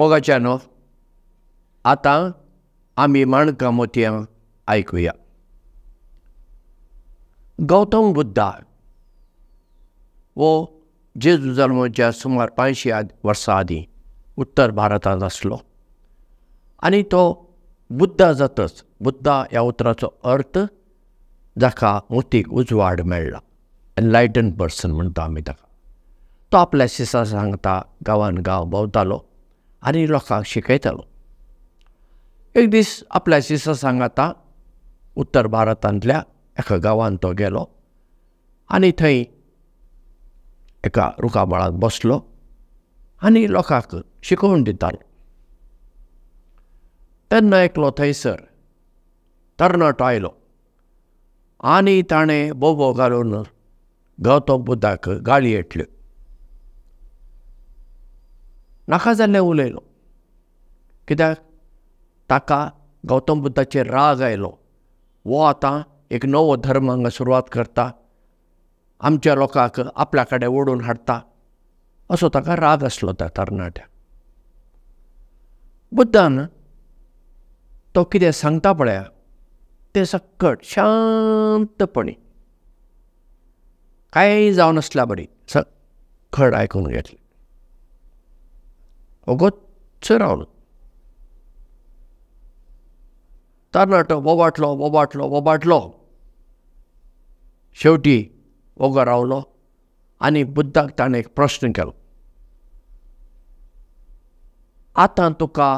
मोगाच्यानो, आतां आमी माणकां मोतयां आयकुया. गौतम बुद्धा वो जेजू जल्माच्या सुमार 500 वर्सां आदीं उत्तर भारतांत आसलो आनी तो बुद्धा जातच, बुद्धा ह्या उतराचो अर्थ जाका मोतीक उजवाड मेळ्ळा, एनलायटन पर्सन म्हणटा आमी ताका. तो आपल्या शिसा सांगता गांवान गांव भोंवतालो आनी लोकांक शिकयतालो. एक दीस आपल्या शिसा सांगाता उत्तर भारतांतल्या एका गांवांत तो गेलो आनी थंय एका रुखामळांत बसलो आनी लोकांक शिकोवन दितालो. तेन्ना एकलो थंयसर तरणाटो आयलो आनी ताणें बोबो घालून गौतम बुद्धाक गाळी येटल्यो, नाका जाल्लें उलयलो. कित्याक ताका गौतम बुद्धाचेर राग आयलो. वो आतां एक नवो धर्म हांगा सुरवात करता, आमच्या लोकांक आपल्या कडेन ओडून हाडटा, असो ताका राग आसलो त्या तरणाट्याक. बुद्धान तो कितें सांगता पळया तें सक्कट शांतपणी कांय जावन आसल्या बरी खड आयकून घेतलें. वोगोच रावलो. तरणाटो बोबाटलो बोबाटलो बोबाटलो, शेवटी वोगो रावलो आनी बुद्धाक ताणें एक प्रश्न केलो, आतां तुका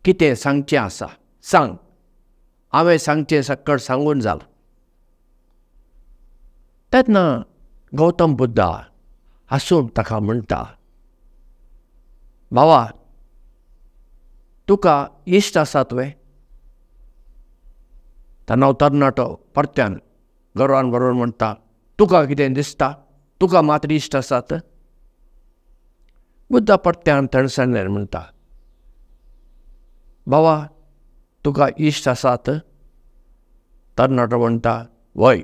कितें सांगचें आसा सांग, हांवें सांगचें सक्कड सांगून जालां. तेन्ना गौतम बुद्धा हांसून ताका म्हणटा, भावा तुका इश्ट आसात वे? तेन्ना तरणाटो परत्यान गर्वान बरोवन म्हणटा, तुका कितें दिसता, तुका मात्र इश्ट आसात? बुद्धा परत्यान थंडसाणेन म्हणटा, बाबा तुका इश्ट आसात? तरणाटो म्हणटा, वय.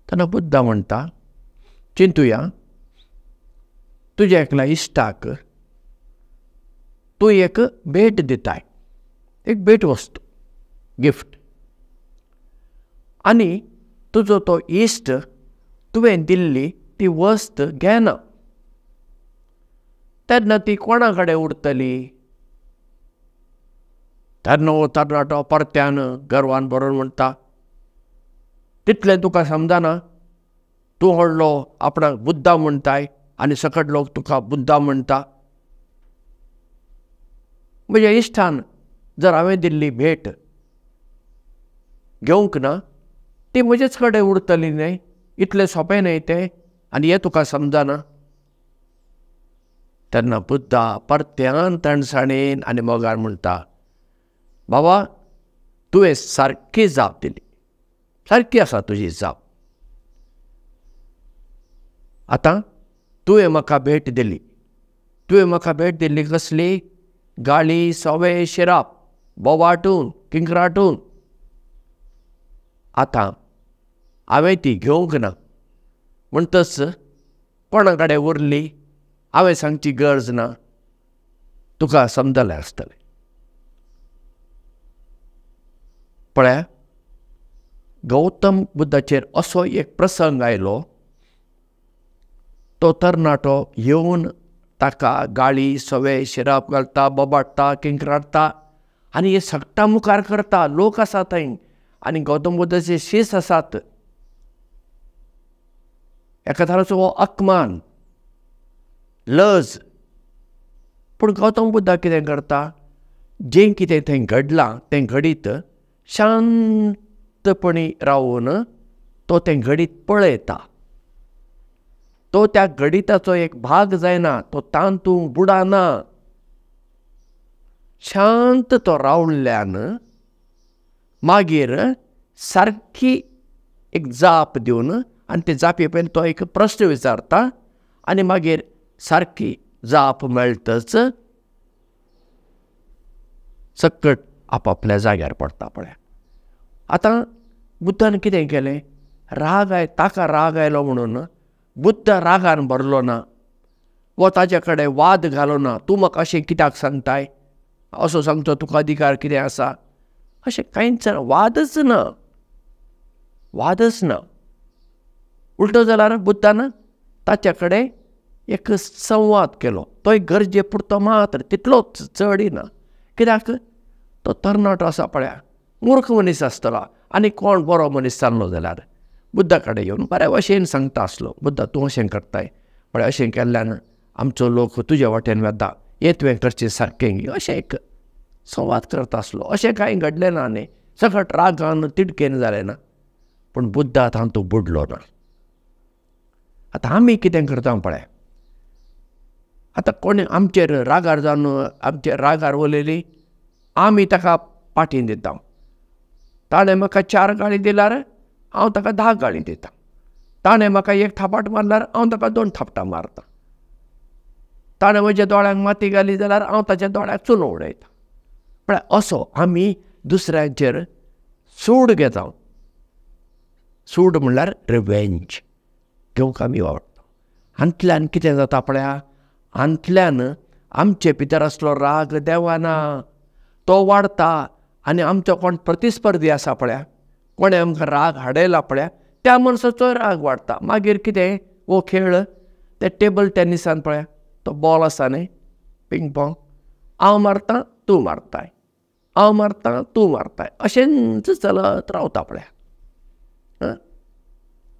तेन्ना बुद्धा म्हणटा, चिंतुया, तुज्या एकल्या इश्टाक तूं एक भेट दिताय, एक भेट वस्तू, गिफ्ट, आनी तुजो तो इश्ट तुवें दिल्ली ती वस्त घेना, तेन्ना ती कोणा कडेन उरतली? तेन्ना हो तरणाटो परत्यान गर्वान बरोवन म्हणटा, तितलें तुका समजना, तूं व्हडलो आपणाक बुद्धा म्हणटाय आनी सकट लोक तुका बुद्धा म्हणटा. म्हज्या इश्टान जर हांवें दिल्ली भेट घेवंक ना, ती म्हजेच कडेन उरतली न्हय, इतलें सोंपें न्हय तें, आनी हें तुका समजना. तेन्ना बुद्धा परत्यान थंडसाणेन आनी मोगान म्हणटा, बाबा तुवें सारकी जाप दिली, सारकी आसा तुजी जाप. आतां तुवें म्हाका भेट दिली, तुवें म्हाका भेट दिल्ली कसली? गाळी, सोवे, शिराप, बोवाटून, किंकराटून. आतां हांवें ती घेवंक ना म्हणटच कोणा कडेन उरली हांवें सांगची गरज ना, तुका समजलें आसतलें. पळया, गौतम बुद्धाचेर असो एक प्रसंग आयलो, तो तरणाटो येवन ताका गाळी, सवे, शिराप घालता, बोबाडटा, किंकराडटा आनी हे सगटा मुखार करता. लोक आसा थंय आनी गौतम बुद्धाचे शीस आसात. एका तराचो हो अपमान, लज. पूण गौतम बुद्धा कितें करता, जें कितें थंय घडलां तें घडीत शांतपणी रावून तो तें घडीत पळयता. तो त्या घडिताचो एक भाग जायना, तो तांतूंक बुडाना. शांत तो रावल्ल्यान मागीर सारकी एक जाप दिवन आनी ते जापे पयलीं तो एक प्रश्न विचारता आनी मागीर सारकी जाप मेळटच सकट आपापल्या जाग्यार पडटा. पळया, आतां बुद्धान कितें केलें, राग आय ताका राग आयलो म्हणून बुद्ध रागान भरलो ना, वो ताजे कडेन वाद घालो ना, तूं म्हाका अशें कित्याक सांगताय, असो सांगचो तुका अधिकार कितें आसा, अशें कांयच ना, वादच ना, वादच ना. उलटो जाल्यार बुद्धान ताच्या कडेन एक संवाद केलो, तोय गरजे पुरतो मात्र, तितलोच, चडय ना. कित्याक तो तरणाटो आसा पळया, मूर्ख मनीस आसतलो आनी कोण बरो मनीस जाल्लो जाल्यार बुद्धा कडेन येवन बऱ्या भशेन सांगता आसलो, बुद्धा तूं अशें करताय पळय, अशें केल्ल्यान आमचो लोक तुज्या वाटेन वता, हें तुवें करचें सारकें, अशें एक संवाद करता आसलो. अशें कांय घडलें ना न्ही, सगळें रागान तिडकेन जालें ना, पूण बुद्धा तातूंत बुडलो ना. आतां आमी कितें करता पळय, आतां कोणी आमचेर रागार जावन आमचेर रागार उलयली, आमी ताका पाठी दिता. ताणें म्हाका 4 गाळी दिल्यार हांव ताका 10 गाळी दिता, ताणें म्हाका 1 थापाट मारल्यार हांव ताका 2 थापटां मारता, ताणें म्हज्या दोळ्यांक माती घाली जाल्यार हांव ताच्या दोळ्याक चुनो उडयता. म्हळ्यार असो आमी दुसऱ्यांचेर सूड घेता. सूड म्हणल्यार रिवेंज घेवंक आमी वावरता. हातूंतल्यान कितें जाता पळया, हातूंतल्यान आमचे भितर आसलो राग देवाना, तो वाडता आनी आमचो कोण प्रतिस्पर्धी आसा पळया, कोणें आमकां राग हाडयला पळया, त्या मनशाचो राग वाडटा. मागीर कितें हो खेळ ते टेबल टेनिसान पळया, तो बॉल आसा न्ही, पिंग पोंग, हांव मारता तूं मारताय, हांव मारता तूं मारताय, अशेंच चलत रावता पळया.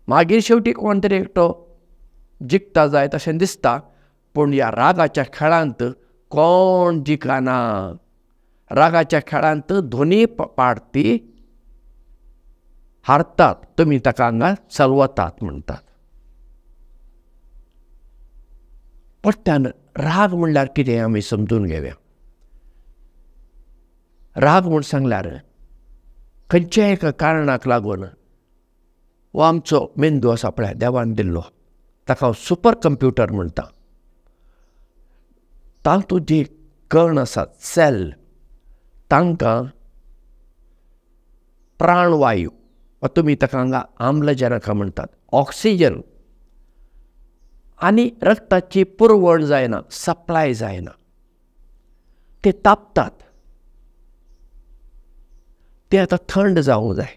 मागीर शेवटी कोण तरी एकटो जिखता जायत अशें दिसता, पूण ह्या रागाच्या खेळांत कोण जिखना. रागाच्या खेळांत दोनी पार्टी हारतात, तुमी ताका हांगा चलवतात म्हणटात. पट्ट्यान राग म्हणल्यार कितें आमी समजून घेवया. राग म्हूण सांगल्यार खंयच्याय एका कारणाक लागून हो आमचो मेंदू आसा पळय देवान दिल्लो, ताका हांव सुपर कंप्युटर म्हणटा. तातूंत जे कण आसात, सेल, तांकां प्राणवायू वा तुमी ताका हांगा आम्लजनक म्हणटात, ऑक्सिजन आनी रक्ताची पुरवण जायना, सप्लाय जायना, ते तापतात, ते आतां थंड जावंक जाय.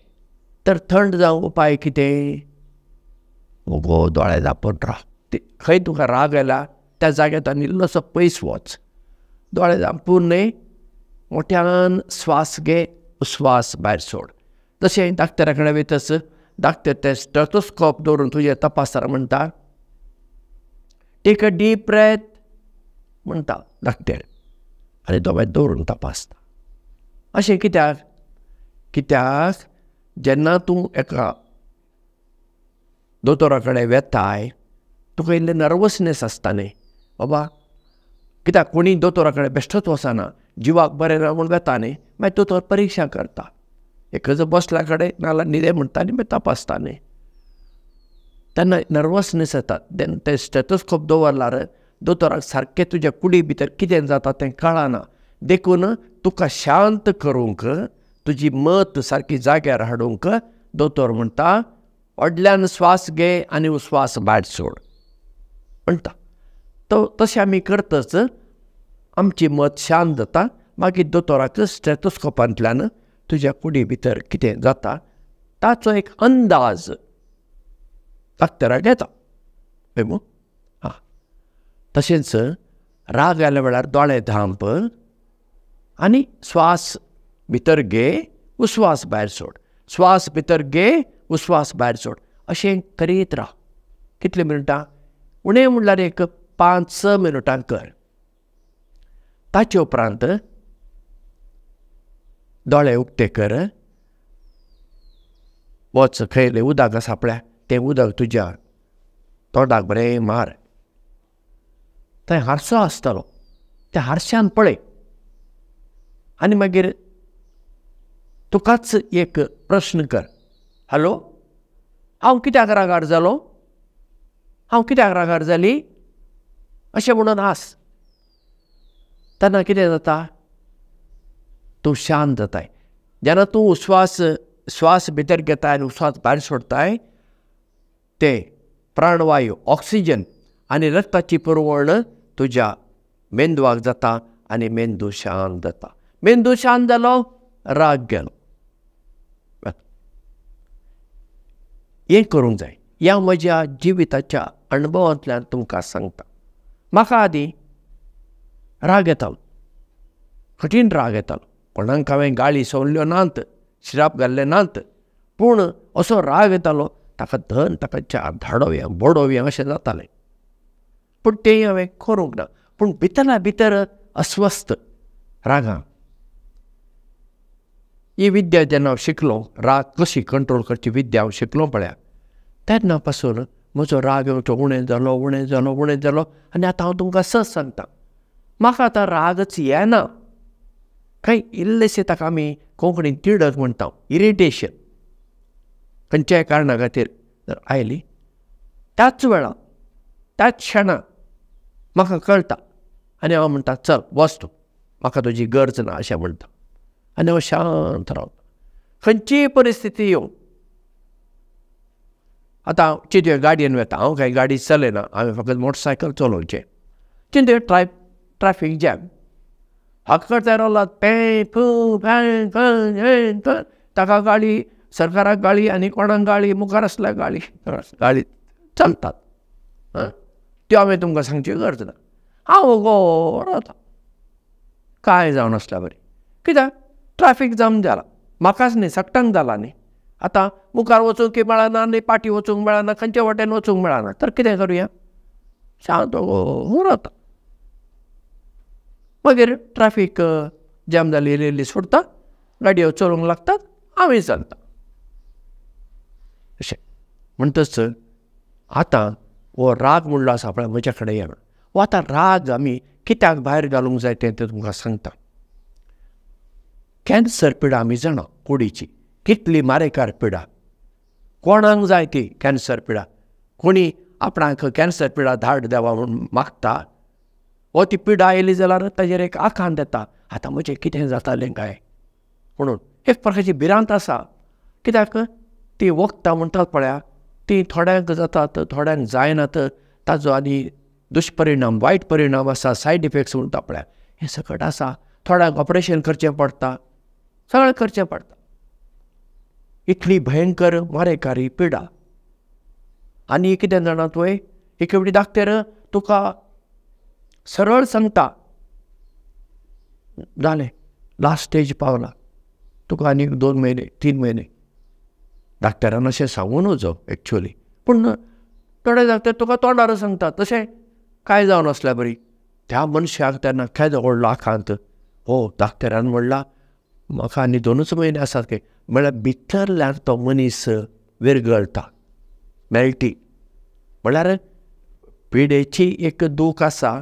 तर थंड जावंक उपाय कितें? गो दोळे धांपून राव. खंय तुका राग आयला त्या जाग्यार आनी इल्लोसो पयस वच, दोळे धांपून न्हय मोठ्यान स्वास घे, स्वास भायर सोड. तशें डाक्टरा कडेन वयतच डाक्टर ते स्टेथोस्कोप दवरून तुजें तपासता म्हणटा, टेक अ डीप ब्रेथ म्हणटा डाक्टर, आनी तो मागीर दवरून तपासता. अशें कित्याक? कित्याक जेन्ना तूं एका दोतोरा कडेन वेताय तुका इल्लें नर्वसनेस आसता न्ही बाबा, कित्याक कोणी दोतोरा कडेन बेश्टोच वचना, जिवाक बरें ना म्हूण वेता न्ही, मागीर दोतोर परिक्षा करता, एकच बसल्या कडेन नाल्यार न्हिदे म्हणटा आनी मागीर तपासता न्ही, तेन्ना नर्वसनेस येता. देन ते स्टेथोस्कोप दवरल्यार दोतोराक सारकें तुज्या कुडी भितर कितें जाता तें कळना, देखून तुका शांत करूंक, तुजी मत सारकी जाग्यार हाडूंक दोतोर म्हणटा व्हडल्यान स्वास घे आनी स्वास भायर सोड म्हणटा. तो तशें आमी करतच आमची मत शांत जाता. मागीर दोतोराक स्टेथोस्कोपांतल्यान तुज्या कुडी भितर कितें जाता ताचो एक अंदाज डाक्टराक येता. पळय हां, तशेंच राग आयल्या वेळार दोळे धांप आनी स्वास भितर घे, उस्वास भायर सोड, स्वास भितर घे, उस्वास भायर सोड, अशें करीत राव. कितलीं मिनटां? उणें म्हणल्यार एक 5-6 मिनटां कर. ताचे उपरांत दोळे उक्ते कर, वच खंयलें उदक आसा पळय तें उदक तुज्या तोंडाक बरें मार. थंय हारसो आसतलो, त्या हारश्यान पळय आनी मागीर तुकाच एक प्रश्न कर, हॅलो, हांव कित्याक रागार जालो, हांव कित्याक रागार जाली, अशें म्हणून आस. तेन्ना कितें जाता, तूं शांत जाताय. जेन्ना तूं उस्वास श्वास भितर घेताय आनी उस्वास भायर सोडताय, ते प्राणवायू ऑक्सिजन आनी रक्ताची पुरवण तुज्या मेंदवाक जाता आनी मेंदू शांत जाता. मेंदू शांत जालो, राग गेलो. हें करूंक जाय. ह्या म्हज्या जिविताच्या अणभवांतल्यान तुमकां सांगता. म्हाका आदीं राग येतालो, कठीण राग येतालो. कोणाक हांवें गाळी सोडल्यो नात, श्राप घाल्ले नात, पूण असो राग येतालो ताका धन ताका चार धाडोवया बडोवया अशें जातालें. पूण तें हांवें करूंक ना. पूण भितरल्या भितर अस्वस्थ रागान. ही विद्या जेन्ना हांव शिकलो, राग कशी कंट्रोल करची विद्या हांव शिकलो पळया, तेन्ना पासून म्हजो राग येवचो उणें जालो, उणें जालो, उणें जालो. आनी आतां हांव तुमकां सच सांगता, म्हाका आतां रागच येना. कांय इल्लेशें ताका आमी कोंकणीन तिडक म्हणटा, इरिटेशन, खंयच्याय कारणा खातीर जर आयली त्याच वेळा त्याच क्षणा म्हाका कळटा आनी हांव म्हणटा चल वच तूं, म्हाका तुजी गरज ना अशें म्हणटा आनी हांव शांत रावता. खंयचीय परिस्थिती येवं. आतां चिंतूया गाडयेन वता, हांव कांय गाडी चलयना, हांवें फकत मोटरसायकल चलोवचें. चिंतूया ट्रॅफीक जॅम, हक्क रावला पें फू फॅ फॅ, ताका गाळी, सरकाराक गाळी आनी कोणाक गाळी, मुखार आसल्यार गाळी, गाळी चलतात. त्यो हांवें तुमकां सांगची गरज ना. हांव वोगो रावता कांय जावन आसल्या बरी. कित्याक ट्रॅफीक जाम जाला, म्हाकाच न्ही सगटांक जाला न्ही. आतां मुखार वचूंक मेळना न्ही, पाटी वचूंक मेळना, खंयचे वाटेन वचूंक मेळना, तर कितें करुया, शांत वोगो रावता. मागीर ट्रॅफीक जाम जाली इल्ली सोडटा, गाडयो चलोवंक लागतात, हांवूय चलता. अशें म्हणटच आतां हो राग म्हणलो आसा पळय म्हज्या कडेन येना. हो आतां राग आमी कित्याक भायर घालूंक जाय तें तुमकां सांगता. कॅन्सर पिडा आमी जाणा, कुडीची कितली मारेकार पिडा, कोणाक जाय ती कॅन्सर पिडा. कोणी आपणाक कॅन्सर पिडा धाड देवा म्हूण मागता, हो ती पिडा आयली जाल्यार ताजेर एक आकांत येता, आतां म्हजें कितें जातालें काय म्हणून एक प्रकारची भिरांत आसा. कित्याक ती वखदां म्हणटात पळया, ती थोड्यांक जातात, थोड्यांक जायनात, ताजो आनी दुश्परिणाम, वायट परिणाम आसा, सायड इफेक्ट्स म्हणटा पळया, हें सकट आसा. थोड्यांक ऑपरेशन करचें पडटा, सगळें करचें पडटा. इतली भयंकर मारेकारी पिडा. आनी कितें जाणा तुवें, एक फावटी डाक्टर तुका सरळ सांगता, जालें लास्ट स्टेज पावला, तुका आनीक 2 म्हयने 3 म्हयने. डाक्टरान अशें सांगू नजो एक्चुअली, पूण थोडे डाक्टर तुका तोंडार सांगता तशें कांय जावन आसल्या बरी. त्या मनशाक तेन्ना केदो व्हडलो आकांत, हो डाक्टरान म्हणला म्हाका आनी 2 म्हयने आसात काय, म्हळ्यार भितरल्यान तो मनीस विरगळटा, मेळटी. म्हळ्यार पिडेची एक दूख आसा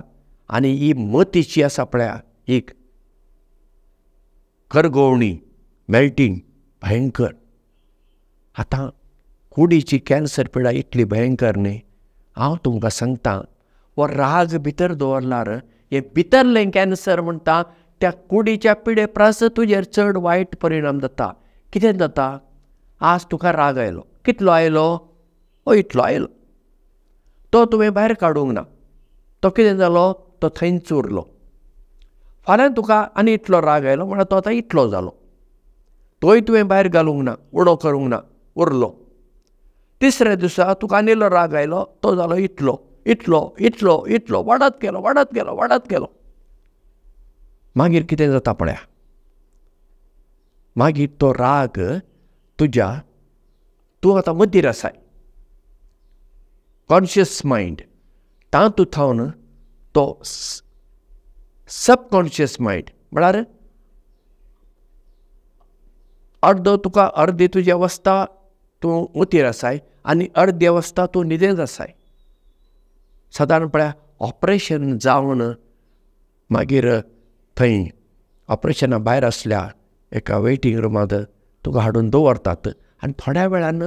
आनी ही मतीची आसा पळया एक करगोवणी, मेल्टींग भयंकर. आतां कुडीची कॅन्सर पिडा इतली भयंकर न्ही, हांव तुमकां सांगता, हो राग भितर दवरल्यार हें भितरलें कॅन्सर म्हणटा त्या कुडीच्या पिडे परस तुजेर चड वायट परिणाम जाता. कितें जाता, आज तुका राग आयलो, कितलो आयलो, हो इतलो आयलो, तो तुवें भायर काडूंक ना, तो कितें जालो, तो थंयच उरलो. फाल्यां तुका आनी इतलो राग आयलो म्हळ्यार तो आतां इतलो जालो, तोय तुवें भायर घालूंक ना, उडो करूंक ना, उरलो. तिसऱ्या दिसा तुका आनी इल्लो राग आयलो, तो जालो इतलो इतलो इतलो इतलो, वाडत गेलो वाडत गेलो वाडत गेलो. मागीर कितें जाता पळया, मागीर तो राग तुज्या, तूं आतां मदीर आसाय, कॉन्शियस मायंड, तातूंत थावन तो सबकॉन्शियस मायंड म्हळ्यार अर्दो तुका, अर्दी तुजी अवस्था तूं मतीर आसाय आनी अर्दी अवस्था तूं न्हिदेंत आसाय. सादारण पळया ऑपरेशन जावन मागीर थंय ऑपरेशना भायर आसल्या एका वेटिंग रुमांत तुका हाडून दवरतात आनी थोड्या वेळान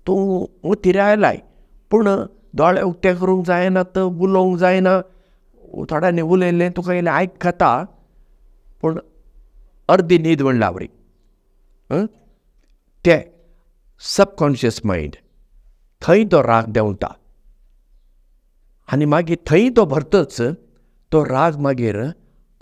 तूं मतीर आयलाय, पूण दोळे उक्ते करूंक जायनात, उलोवंक जायना, थोड्यांनी उलयल्लें तुका इल्लें आयकता, पूण अर्दी न्हीद म्हणल्या वरी. ते सबकॉन्शियस मायंड थंय तो राग देंवता आनी मागीर थंय तो भरतच तो राग मागीर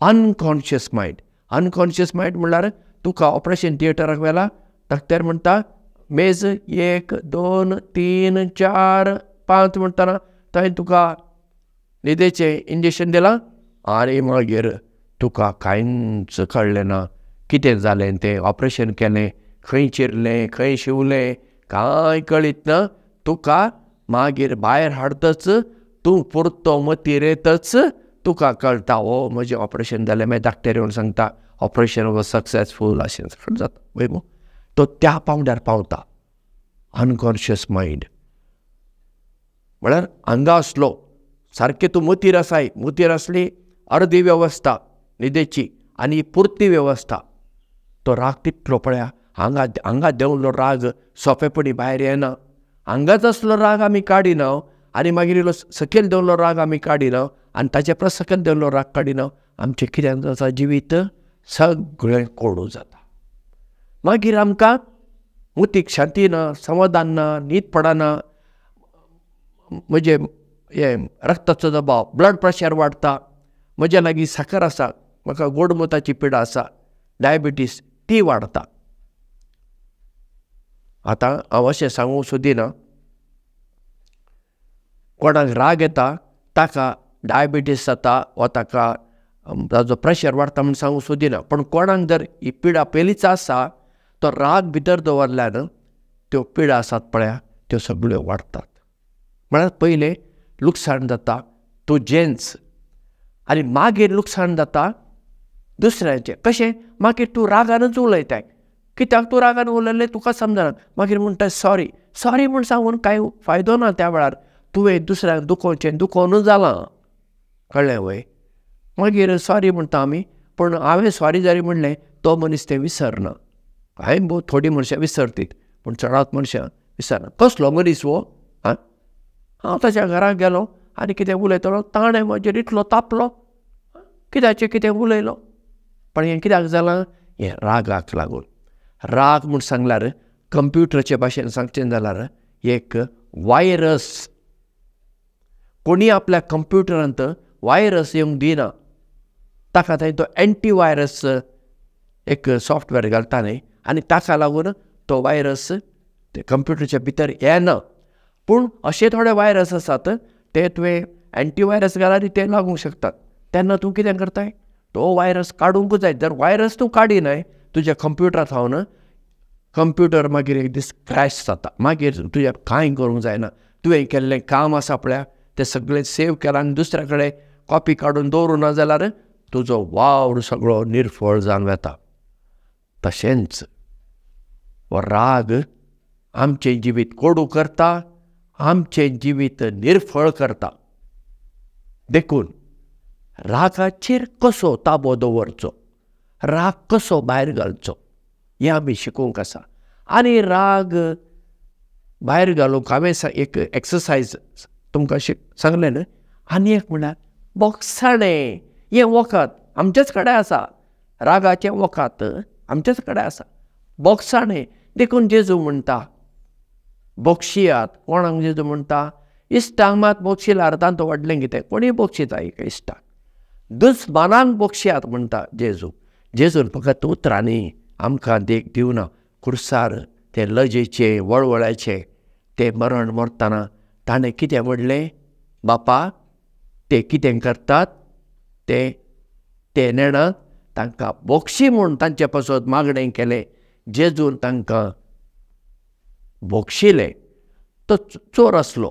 अनकॉन्शियस मायंड. अनकॉन्शियस मायंड म्हणल्यार तुका ऑपरेशन थिएटराक व्हेला, डॉक्टर म्हणटा मेज 1 2 3 4 5 म्हणटना थंय तुका न्हिदेचें इंजेक्शन दिलां आनी मागीर तुका कांयच कळ्ळें ना कितें जालें तें, ऑपरेशन केलें, खंय चिरलें, खंय शिवलें, कांय कळीत ना तुका. मागीर भायर हाडतच तूं पुरतो मतीर येतच तुका कळटा, ओ म्हजें ऑपरेशन जालें. मागीर डॉक्टर येवन सांगता ऑपरेशन वॉज सक्सेसफूल, अशें जाता वय मू. तो त्या पावंड्यार पावता. अनकॉन्शियस मायंड म्हळ्यार हांगा आसलो सारकें तूं मतीर आसाय, मतीर आसली अर्दी वेवस्था न्हिदेची आनी पुरती वेवस्था. तो राग तितलो पळया हांगा हांगा देंवलो राग सोंपेपणी भायर येना. हांगाच आसलो राग आमी काडिना आनी मागीर इल्लो सकयल देंवलो राग आमी काडिना आनी ताचे परस सकयल देंवलो राग काडिना, आमचें कितें जाता जिवीत सगळें कोडू जाता. मागीर आमकां मतीक शांती ना, समाधान ना, न्हीद पडना, म्हजें हें रक्ताचो दबाव, ब्लड प्रेशर वाडटा, म्हज्या लागीं साकर आसा, म्हाका गोडमुताची पिडा आसा, डायबिटीस ती वाडटा. आतां हांव अशें सांगूंक सोदिना कोणाक राग येता ताका डायबिटीस जाता वा ताका ताजो प्रेशर वाडटा म्हूण सांगूंक सोदिना, पूण कोणाक जर ही पिडा पयलींच आसा तो राग भितर दवरल्यान त्यो पिडा आसात पळया त्यो सगळ्यो वाडटात. म्हळ्यार पयलें लुकसाण जाता तुजेंच आनी मागीर लुकसाण जाता दुसऱ्याचें. कशें? मागीर तूं रागानच उलयताय, कित्याक तूं रागान उलयलें तुका समजना, मागीर म्हणटा सॉरी. सॉरी म्हूण सांगून कांय फायदो ना त्या वेळार, तुवें दुसऱ्यांक दुखोवचें दुखोवनूच जालां, कळ्ळें वय. मागीर सॉरी म्हणटा आमी, पूण हांवें सॉरी जरी म्हणलें तो मनीस तें विसरना. हांवें भोव थोडीं मनशां विसरतीत पूण चडावत मनशां विसरना. कसलो मनीस हो? आं, हांव ताच्या घराक गेलो आनी कितें उलयतलो, ताणें म्हजेर इतलो तापलो, कित्याचें कितें उलयलो. पण हें कित्याक जालां? हें रागाक लागून. राग म्हूण सांगल्यार कंप्युटराचे भाशेन सांगचें जाल्यार एक वायरस. कोणी आपल्या कंप्युटरांत वायरस येवंक दिना, ताका थंय तो एंटीवायरस एक सॉफ्टवेअर घालता न्ही, आनी ताका लागून तो वायरस कंप्युटरच्या भितर येना. पूण अशे थोडे वायरस आसात ते तुवें एंटीवायरस घाल्यार ते लागूंक शकतात. तेन्ना तूं कितें करताय, तो वायरस काडूंक जाय. जर वायरस तूं काडिनाय तुज्या कंप्युटरा थावन, कंप्युटर मागीर एक दीस क्रॅश जाता, मागीर तुज्या कांय करूंक जायना. तुवें केल्लें काम आसा पळया तें सगळें सेव केलां आनी दुसऱ्या कडेन कॉपी काडून दवरूं ना जाल्यार तुजो वावर सगळो निर्फळ जावन वता. तशेंच हो राग आमचें जिवीत कोडू करता, आमचें जिवीत निर्फळ करता. देखून रागाचेर कसो ताबो दवरचो, राग कसो भायर घालचो हें आमी शिकूंक आसा. आनी राग भायर घालूंक हांवें एक एक्सरसायज तुमकां सांगलें न्हय. आनी एक म्हणल्यार बोगसाणें हें वखद आमचेच कडेन आसा, रागाचें वखद आमचेच कडेन आसा, बोगसाणें. देखून जेजू म्हणटा बोगशियात. कोणाक जेजू म्हणटा? इश्टांक मात बोगशिल्यार तांचो व्हडलें कितें, कोणीय बोगशिता एका इश्टाक. दुस्मानांक बोगशियात म्हणटा जेजू. जेजून फकत उतरांनी आमकां देख दिवना, खुर्सार तें लजेचें वळवळ्याचें तें मरण मरतना ताणें कितें म्हणलें, बापा ते कितें करतात ते ते नेणात, तांकां बोगशी म्हूण तांचे पासत मागणें केलें. जेजून तांकां बोगशिलें. तो चोर आसलो,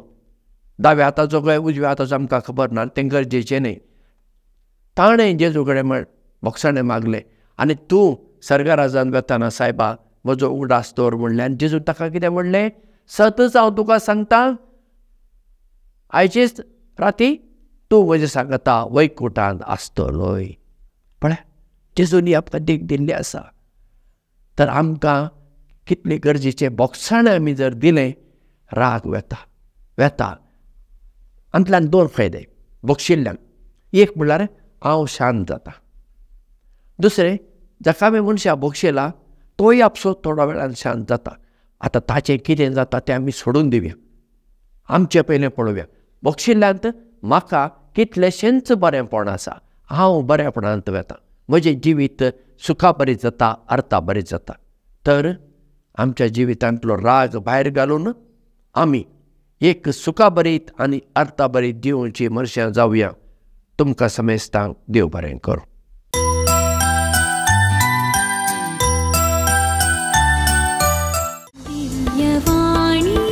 दाव्या हाताचो काय उजव्या हाताचो आमकां खबर ना, तें गरजेचें न्हय. ताणें जेजू कडेन बोगसाणें मागलें आनी तूं सर्गराजान वतना सायबा म्हजो उगडास दवर म्हणलें. आनी जेजून ताका कितें म्हणलें, सतच हांव तुका सांगता आयचेच राती तूं म्हजें सांगता वैकुटांत आसतलोय. पळय जेजून ही आमकां देख दिल्ली आसा. तर आमकां कितलें गरजेचें बोगसाणें आमी जर दिलें राग वेता वेता. हातूंतल्यान दोन फायदे बोगशिल्ल्यान. एक म्हणल्यार हांव शांत जाता, दुसरें जाका आमी मनशां बोगशिला तोय आपसो थोडो वेळान शांत जाता. आतां ताचें कितें जाता तें आमी सोडून दिवया, आमचें पयलें पळोवया. बोगशिल्ल्यांत म्हाका कितलेशेंच बरेंपण आसा, हांव बरेपणांत वता, म्हजें जिवीत सुखाबरीत जाता, अर्थाबरीत जाता. तर आमच्या जिवितांतलो राग भायर घालून आमी एक सुखाबरीत आनी अर्थाबरीत जिवची मनशां जावया. तुमकां समेस्तांक देव बरें करूं. दिव्यवाणी।